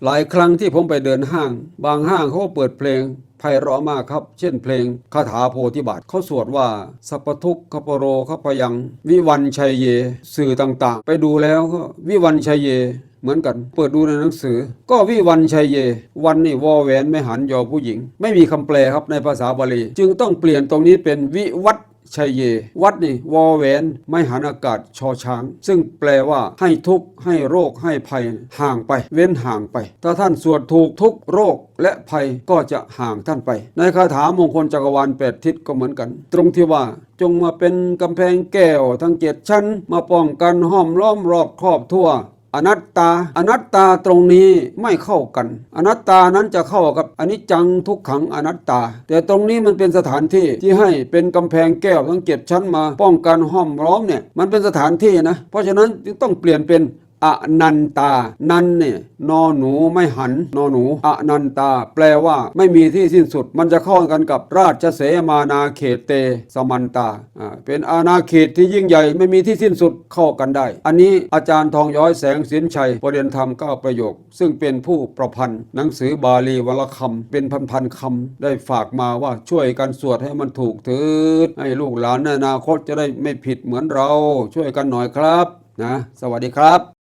ຫຼາຍຄັ້ງທີ່ຜົມໄປເດີນຫ້າງ, ບາງຫ້າງເຂົາກໍເປີດເພງໄພເຣາະມາກຄັບ ເຊັ່ນເພງຄາຖາໂພທິບາດ, ເຂົາສວດວ່າ ສັບພະທຸກຂະພະໂຣຄະພະຍັງ ວິວັນໄຊເຍ ສື່ຕ່າງໆ ໄປດູແລ້ວກໍວິວັນໄຊເຍ ເໝືອນກັນ. ເປີດດູໃນໜັງສືກໍວິວັນໄຊເຍ, ວັນນີ້ ວໍແຫວນໄມ້ຫັນ ຢໍຜູ້ຍິງ, ໄມ່ມີຄຳແປລຄັບໃນພາສາບາລີ, ຈຶ່ງຕ້ອງປ່ຽນຕົງນີ້ເປັນ ວິວັດໄຊເຍ. ວັດນີ້ ວໍແຫວນໄມ້ຫັນອາກາດ ຊໍຊ້າງ, ຊຶ່ງແປລວ່າ ໃຫ້ທຸກ ໃຫ້ໂລກ ໃຫ້ໄພຫ່າງໄປ, ເວັ້ນຫ່າງໄປ. ຖ້າທ່ານສວດຖືກ, ທຸກ ໂລກ ແລະ ໄພກໍຈະຫ່າງທ່ານໄປ. ໃນຄາຖາມົງຄົນຈັກກະວານແປດທິດກໍເໝືອນກັນ, ຕົງທີ່ວ່າ ຈົ່ງມາເປັນກຳແພງແກ້ວທັງເຈັດຊັ້ນ, ມາປ້ອງກັນຫ້ອມລ້ອມລອບຄອບທົ່ວ. ອະນັດຕາ, ອະນັດຕາຕົງນີ້ໄມ່ເຂົ້າກັນ. ອະນັດຕານັ້ນຈະເຂົ້າກັບອະນິດຈັງ ທຸກຂັງ ອະນັດຕາ, ແຕ່ຕົງນີ້ມັນເປັນສະຖານທີ່ທີ່ໃຫ້ເປັນກຳແພງແກ້ວທັງເຈັດຊັ້ນມາປ້ອງກັນຫ້ອມລ້ອມເນ່ຍ, ມັນເປັນສະຖານທີ່ນະ. ເພາະສະນັ້ນຈຶ່ງຕ້ອງປ່ຽນເປັນ ອະນັນຕາ. ນັນນີ້ ນໍໜູໄມ້ຫັນ ນໍໜູ, ອະນັນຕາ ແປລວ່າໄມ່ມີທີ່ສິ້ນສຸດ. ມັນຈະເຂົ້າກັນກັບ ຣາຊະເສມານາເຂເຕສະມັນຕາ, ອາ ເປັນອານາເຂດທີ່ຍິ່ງໃຫຍ່ ໄມ່ມີທີ່ສິ້ນສຸດ, ເຂົ້າກັນໄດ້. ອັນນີ້ອາຈານທອງຍ້ອຍ ແສງສິນໄຊ, ປະເດັນທຳເກົ້າປະໂຫຍກ, ຊຶ່ງເປັນຜູ້ປະພັນໜັງສືບາລີວັນລະຄຳເປັນພັນໆຄຳ, ໄດ້ຝາກມາວ່າ ຊ່ວຍກັນສວດໃຫ້ມັນຖືກເຖີດ, ໃຫ້ລູກຫຼານໃນອະນາຄົດຈະໄດ້ໄມ່ຜິດເໝືອນເຮົາ. ຊ່ວຍກັນໜ້ອຍຄັບນະ. ສະຫວັດດີຄັບ.